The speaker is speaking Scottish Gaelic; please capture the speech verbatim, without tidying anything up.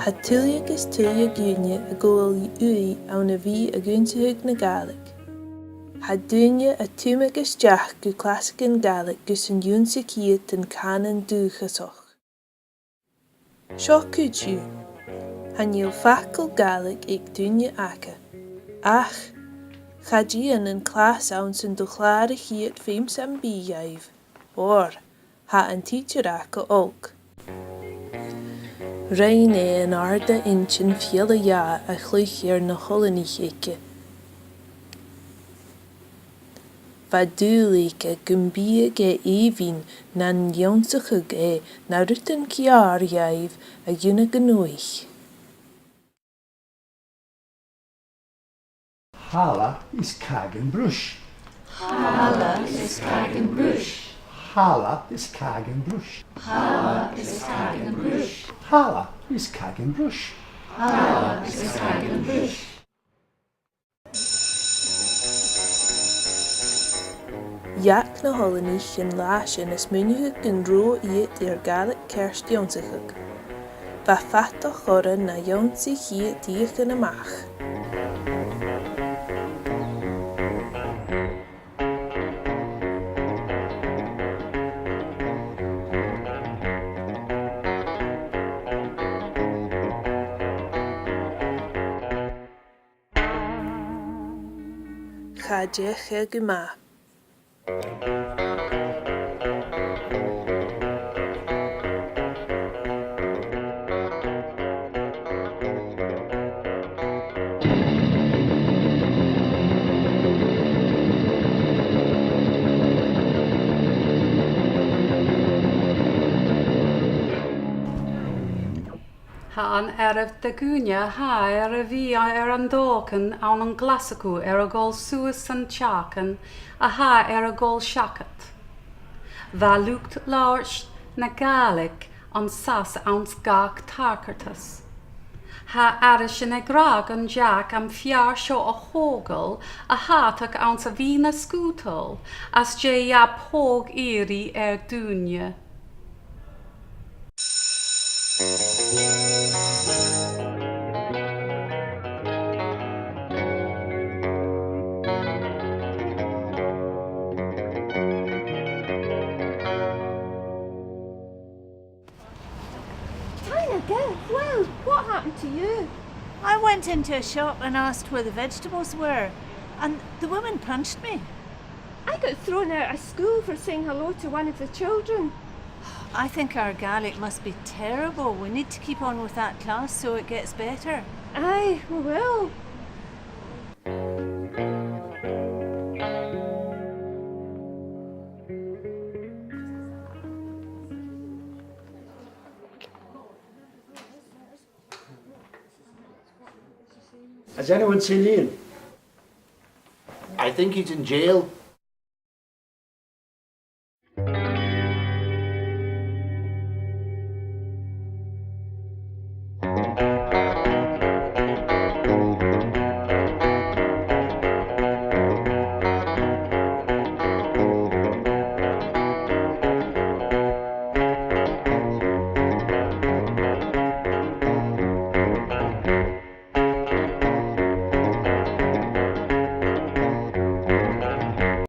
Tha tuilleadh is tuilleadh dhaoine ag gabhail ùidh ann a bhith ag ionnsachadh na Gàidhlig. Tha daoine a' tuiteam a-steach gu clasaichean Gàidhlig gus an ionnsaichear an cànan dùthchasach. Seo cuid dhiubh. Chan eil facal Gàidhlig aig duine aca. Ach cha dèan an clas ann san do chlàraichear feum sam bith dhaibh, oir tha an tidsear aca olc. Rinn e an àrda inntinn fealla-dhà a chluich air na h-oileanaich aige. Bha dùil aige gum biodh e èibhinn nan ionnsachadh e na rudan ceàrr dhaibh a dhèanamh gu nuadh. Thalla is càg am bruis. Thalla is càg am bruis. Thalla is càg am bruis. Thalla is càg am bruis. Thalla is càg am bruis. Thalla is càg am bruis. Dh'fhàg na h-oileanaich an latha sin a' smaoineachadh gun robh iad air Gàidhlig ceart ionnsachadh. Bha fadachd orra na dh'ionnsaich iad fhaicinn a-mach. Cha deach e gu math. Tha an àireamh de dhaoine a tha air a bhith air an dòigh ann an Glaschu air a dhol suas san t-seachdain a tha air a dhol seachad. Bha luchd-labhairt na Gàidhlig an sàs anns gach tachartas. Tha aithris ag ràdh gun deach am fear seo a thoghail a thàinig anns a' mhìneachadh sgùtail às dèidh a' phòg iarraidh air daoine. Tanya, girl, what happened to you? I went into a shop and asked where the vegetables were, and the woman punched me. I got thrown out of school for saying hello to one of the children. I think our Gaelic must be terrible. We need to keep on with that class so it gets better. Aye, we will. Has anyone seen Ian? I think he's in jail.